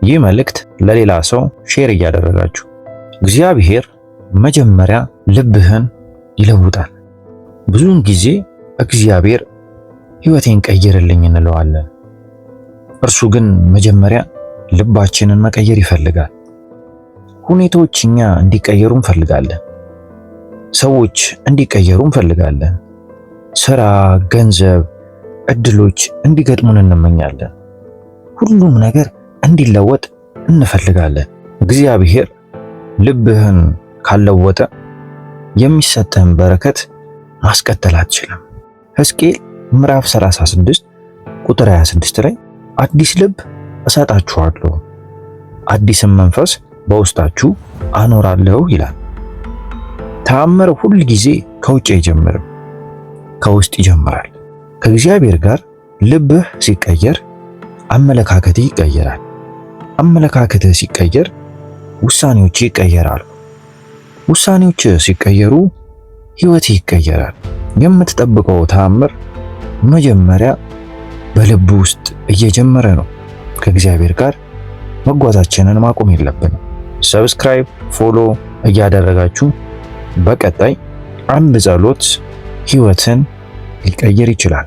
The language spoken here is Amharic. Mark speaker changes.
Speaker 1: ይህ መልእክት ለሌላ ሰው share እያደረጋችሁ። እግዚአብሔር መጀመሪያ ልብህን ይለውጣል። ብዙውን ጊዜ እግዚአብሔር ሕይወቴን ቀይርልኝ እንለዋለን። እርሱ ግን መጀመሪያ ልባችንን መቀየር ይፈልጋል። ሁኔታዎች እኛ እንዲቀየሩ እንፈልጋለን። ሰዎች እንዲቀየሩ እንፈልጋለን። ስራ፣ ገንዘብ፣ እድሎች እንዲገጥሙን እንመኛለን። ሁሉም ነገር እንዲለወጥ እንፈልጋለን። እግዚአብሔር ልብህን ካልለወጠ የሚሰጥህን በረከት ማስቀጠል አትችልም። ሕዝቅኤል ምዕራፍ 36 ቁጥር 26 ላይ አዲስ ልብ እሰጣችኋለሁ፣ አዲስም መንፈስ በውስጣችሁ አኖራለሁ ይላል። ተአምር ሁል ጊዜ ከውጭ አይጀምርም፣ ከውስጥ ይጀምራል። ከእግዚአብሔር ጋር ልብህ ሲቀየር አመለካከትህ ይቀየራል። አመለካከትህ ሲቀየር ውሳኔዎች ይቀየራሉ። ውሳኔዎች ሲቀየሩ ህይወትህ ይቀየራል። የምትጠብቀው ተአምር መጀመሪያ በልብ ውስጥ እየጀመረ ነው። ከእግዚአብሔር ጋር መጓዛችንን ማቆም የለብንም። Subscribe፣ follow እያደረጋችሁ በቀጣይ አንድ ጸሎት ህይወትን ሊቀይር ይችላል።